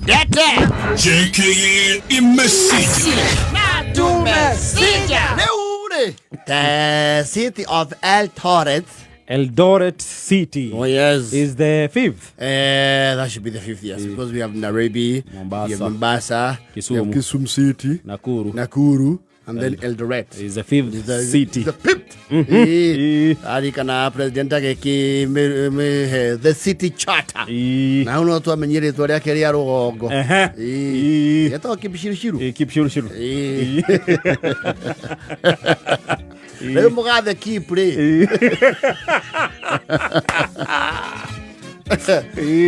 Ndete JKA Imesija. na tumesija. Rĩu rĩ the city of Eldoret. Eldoret City Oh yes. is the fifth. That should be the fifth, yes, because we have Nairobi, Mombasa. we have Mombasa, Kisumu. we have Kisumu City, Nakuru Nakuru, and then Eldoret. is the fifth The city. The fifth. Eh. Arikana president agĩkĩmĩhe the city charter. Ii. Na hau no twamenyire rĩtwa rĩake rĩa rũgongo. Ehe. Ĩĩ. Ii. Getagwo Kipchirchir. Kipchirchir. Ĩĩ. Rĩu mũgathe Kip rĩ.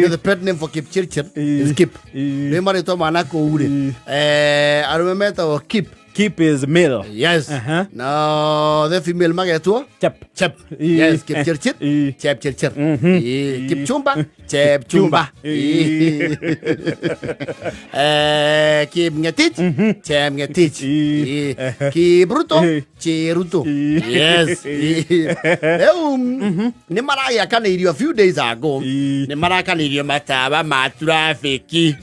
The pet name for Kipchirchir is Kip. Rĩu marĩtwa ma nakũu rĩ. Arũme metagwo Kip. Kip is male. Yes. Uh-huh. No, the female magetwo Chep. Chep. Ii. Yes, Kipchirchir. Ii. Chepchirchir. Ii. Kipchumba, Chepchumba. Chumba. Ii. Kipngetich, Chepngetich. Ii. Ii. Kibruto, Ii. Cheruto. Ii. Yes. Ii. Rĩu nĩ maragĩakanĩirio a few days ago. Ii. Nĩ marakanĩirio matawa ma traffic.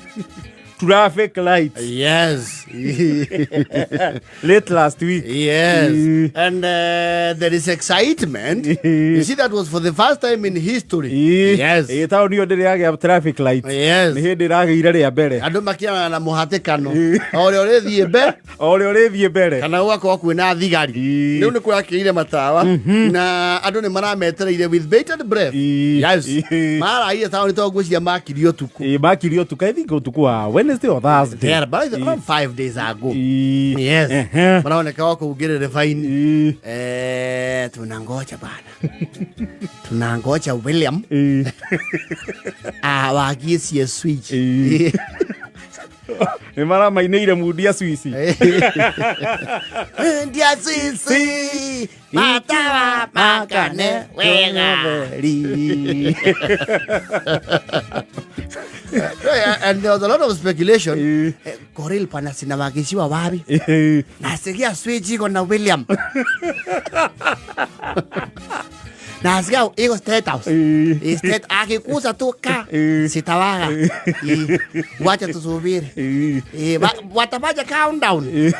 Traffic lights. Yes. Late last week. Yes. Ii. And there is excitement. You see, that was for the first time in history. Yes. Ĩ taũni ĩyo ndĩrĩ yagĩa traffic light. Yes. Nĩ hĩndĩ ĩragĩire rĩa mbere. Andũ makĩarana na mũhatĩkano o ũrĩa ũrĩthiĩ mbe O ũrĩa ũrĩthiĩ mbere. kana gũgakorwo kwĩna thigari. Ii. Rĩu nĩ kũrakĩire matawa na andũ nĩ marametereire with bated breath. Ii. Yes. Ii. Maraire taũni tondũ ngwĩciria makirie ũtukũ. Ĩ makirie ũtukũ. I think ũtukũ wa Wednesday or Thursday. There, but around 5 days ago. Ii. Yes. Ehe. Maraoneka wa kũu ngĩrĩrĩbaini. Ii. Tunangoja bana, tunangoja William Ii. awagie switch. Ii. Nĩ maramainĩire mundia Swiss. Ndia sisi matawa makane wega. And there was a lot of speculation. Ii. Goril pana sinawagishiwa wapi? Ii. Nasikia switch iko na William. Nasikia iko State House. Ii. State akikuza tu ka Ii. sitawaga. Ii. Wacha tusubiri. Ii. Watafanya countdown.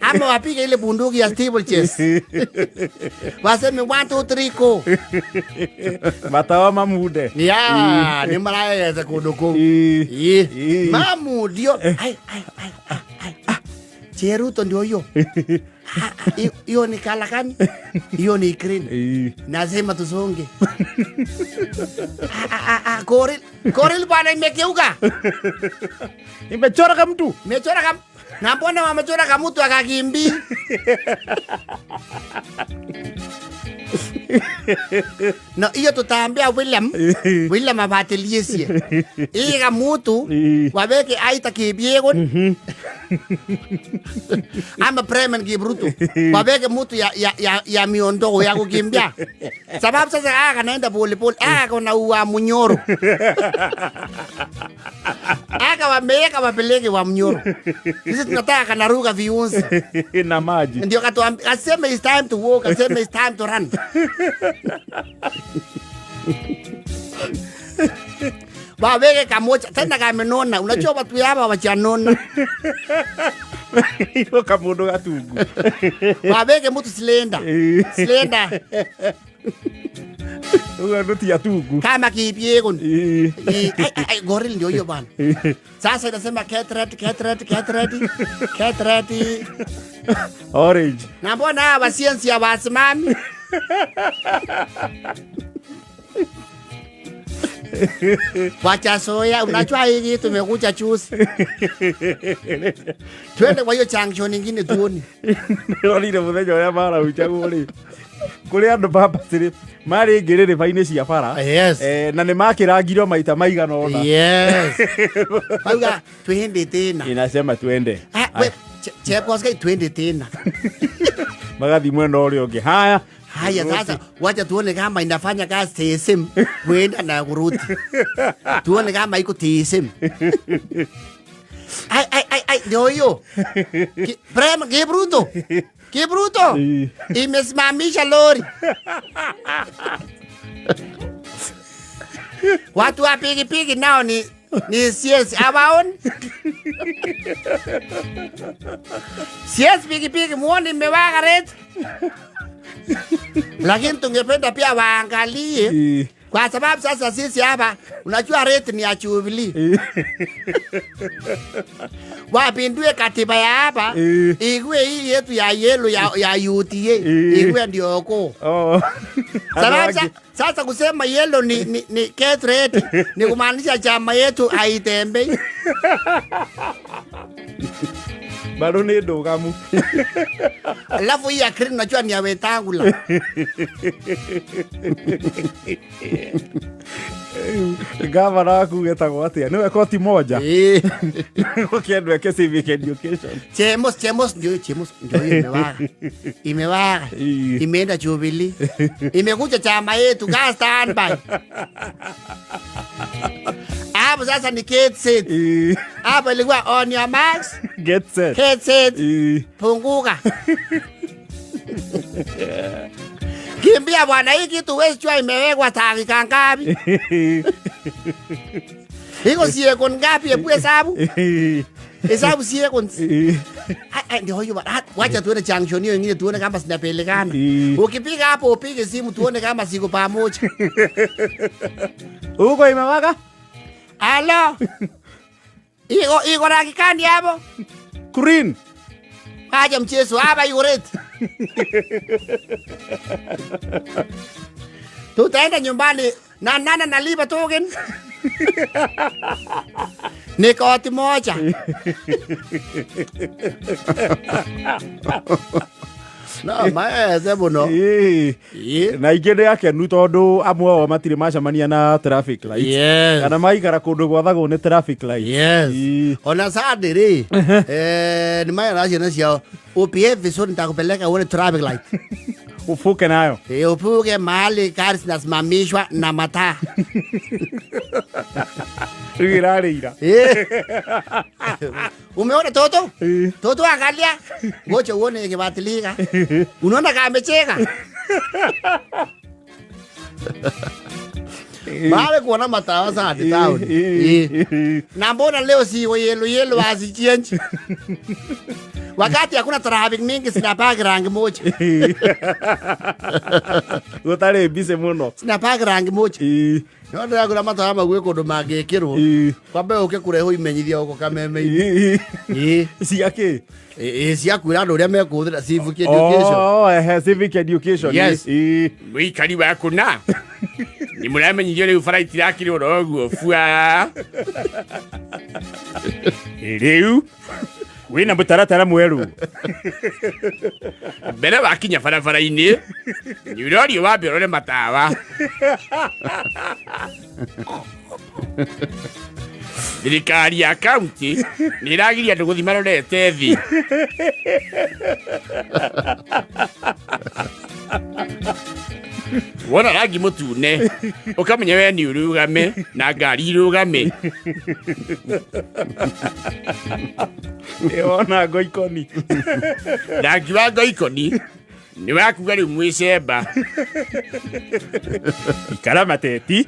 Ama wapige ile bunduki ya steeplechase. Waseme 1 2 3 go. Matawa mamunde. Ya, nĩ maragegete kũndũ kũu. Ii. Ii. Ii. Mamundio. Ai ai ai ai. ai. Cheruto ndio hiyo. Ah, ah, Hiyo ni kalakani. Hiyo ni green. Ii. Nasema tusonge. Ah, ah, ah, Goril, goril bwana imegeuka. Imechora kama mtu. Imechora kam na mbona wamechora kamutu akakimbi? No, hiyo tutaambia William. William abatilisie. Hii kamutu Ii. waweke aita kipyegon. Ama Bremen Kipruto. Waweke mutu ya miondoko ya kukimbia. Sababu sasa aka kanaenda pole pole, aka kona uwa munyoro. Aka wameweka wapeleke wa mnyoro. Sisi tunataka kanaruka viunzi. Na maji. Ndio katuambia aseme it's time to walk, aseme it's time to run. Waweke kamoja tena kamenona. Unajua watu hapa wachanona. Iro kamundu gatungu. Waweke mtu slender. Ii. Slender Ũguo andũ ti atungu. kama kipyegon. Ii. Ai, ai, ai, goril ndio hiyo bana. Sasa inasema get ready, get ready, get ready. Get ready. Orange. Na mbona hawa wasiensi hawasimami? Wacha soya, unajua hii kitu imekuja juzi. Twende kwa hiyo junction nyingine tuone. Ndĩronire mũthenya ũrĩa marahunjagwo rĩ kũrĩ andũ purposely marĩ ngĩrĩrĩba-inĩ cia bara. Yes. Na nĩ makĩrangirwo maita maigana ũna. Yes. Bauga twende tena. Inasema twende. Ah, we Chepkosgei twende tena. Magathiĩ mwena ũrĩa ũngĩ. Haya. Haya sasa, wacha tuone kama inafanya kazi TSM kwenda na kurudi. Tuone kama iko TSM. Ai ai ai ai, ndio hiyo. Prem Kipruto. Kipruto. Ii. Imesimamisha lori. Watu wa pikipiki nao ni Ni CS abaon. CS pikipiki muone imewaka red. Lakini tungependa pia waangalie kwa sababu sasa sisi hapa unajua rate ni ya Jubilee. Wapindue katiba ya hapa ikuwe hii yetu ya yellow ya UDA ikuwe ndio ko. Oh. Sababu sasa kusema yellow ni get ready ni kumaanisha chama yetu haitembei. Bado nä ndå gamu. Alafu hii ya green unajua ni ya Wetangula. Gavana waku getagwo atä a nä we koti moja å eke civic education. Chemos chemos ndio chemos ndio hiyo imewaka. Imewaka. Imeenda Jubilee. Imekuja chama yetu ka standby. Hapo sasa ni get set. Hapo ilikuwa on your marks, Get set. Get set, punguka. Kimbia bwana, hii kitu huwezi jua imewekwa dakika ngapi. Iko sekunde ngapi? Hebu hesabu. Hesabu seconds. Ai, ai, ndio hiyo bwana. Wacha tuone junction hiyo ingine tuone kama zinapelekana. Ukipiga hapo upige simu tuone kama ziko pamoja. Uko imewaka? Halo. Iko rangi gani hapo? Green. Acha mchezo hapa iko red. Tutaenda nyumbani na nana nalipa token. Ni koti moja. No, maeze muno. Na ingä nä akenu tondå amwe ao matirä macemania na traffic lights. Yes. Kana maikara kå ndå gwathagwo nä traffic lights. Yes. Ona Sunday rĩ, ni maya ciana ciao upie vizuri nitakupeleka uone traffic light. Ufuke nayo. Upuke mahali gari zinasimamishwa na mataa. Rä u ä rarä ira. Umeona toto? Toto angalia. Ngoja uone ikibatilika. Unaona kamecheka. Mahali kuona matawa Sunday town. Na mbona leo si yellow yellow hazichange? Wakati hakuna traffic mingi zinapaki rangi moja. Gå tarä mbicä må no. Zinapaki rangi moja. No ndĩragũra matawa mau gwĩ kũndũ mangĩkĩrwo. Kwambe ũke kũrehwo imenyithia gũkũ kameme-inĩ. Cia kä? Ĩ cia kwĩra andũ ũrĩa mekũhũthĩra civic education. Oh, ehe, civic education. Yes. Mũikari wa kũna nĩ mũramenyithio rĩu bara itirakĩrwo oro ũguo bua rĩu Wĩna mũtaratara mwerũ. Mbere wakinya barabara-inĩ nĩ ũrorio wambe ũrore matawa. Thirikari ya kaunti nĩ ĩragiria andũ gũthiĩ marorete thĩ. Wona rangi mũtune ũkamenya we nĩ ũrũgame na ngari irũgame. Wona ngoikoni. Rangi wa ngoikoni nĩ wakuga rĩu mwĩcemba. Ikara mateti.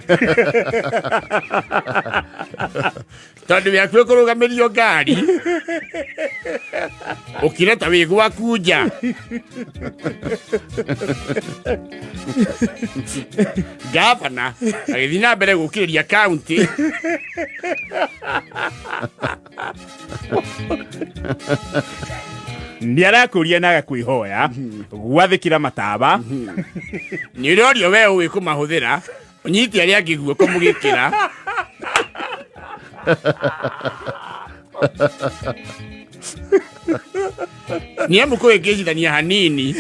Tondũ wĩ hakuhĩ kũrũgamĩrio ngari ũkire ta wĩ gwaku nja. Gavana agĩthiĩ na mbere gũkĩrĩria kaunti. Nĩ arakũria na agakwĩhoya gwathĩkĩra matawa. Nĩ ũrorio we ũĩ kũmahũthĩra ũnyite arĩa angĩ guoko mũgĩkĩra. Nĩ amu kũhĩngĩcithania hanini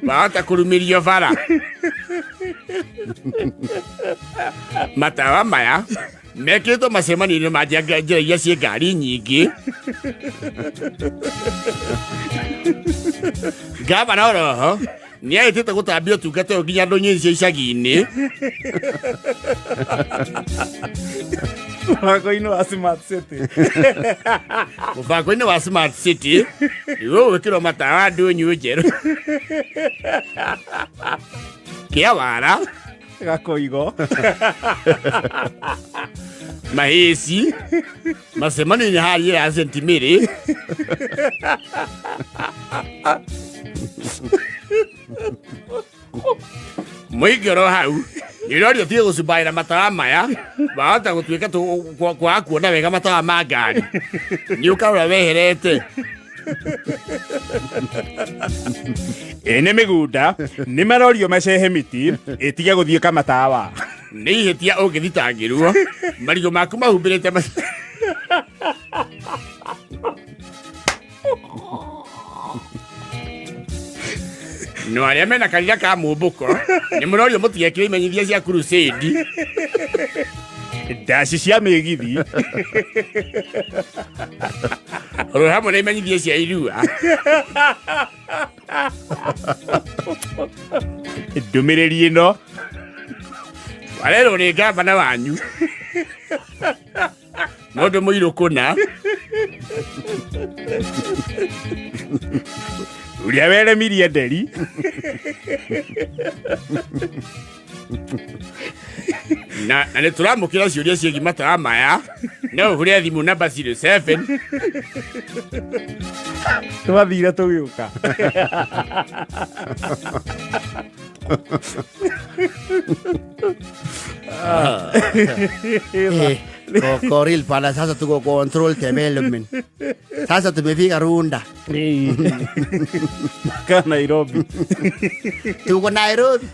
wahota kũrumĩrio bara. Matawa maya mekĩrĩtwo macemanio-inĩ ma njĩra iria ciĩ ngari nyingĩ. Gavana oroho nĩ ahĩtĩte gũtambia ũtungata ũyũ nginya ndũnyũ cia icagi-inĩ. Mũbango-inĩ wa Smart City. Mũbango-inĩ wa Smart City nĩguo gwĩkĩrwo matawa ndũnyũ njerũ. Kĩa wara Gakoigo. Mahĩci macemanio-inĩ harĩa ya St. Mary. Mũingĩ oro hau nĩũrorio ũtige gũcumbaĩra matawa maya, wahota gũtuĩka kwaga kuona wega matawa ma ngari, nĩ ũkarora weherete. Ene mĩgũnda nĩ marorio macehe mĩtĩ ĩtige gũthiĩka matawa. Nĩ ihĩtia ũngĩthitangĩrwo marigũ maku mahumbĩrĩte no arĩa mena karira ka mũmbũko nĩ mũrorio mũtigekĩre imenyithia cia crusade. Ndaci cia mĩgithi. Oro hamwe na imenyithia cia irua. Ndũmĩrĩri ĩno warerwo nĩ ngavana wanyu mũndũ mũirũ kũna ũrĩa weremirie nderi. Na nĩ tũramũkĩra ciũria ciĩgiĩ matawa maya, no ũhũre thimũ namba 07. Twathire tũgĩũka. Koril pala sasa tuko control development. Sasa tumefika Runda. Ka Nairobi. Tuko Nairobi.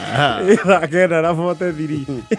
Thaa 9 na 43.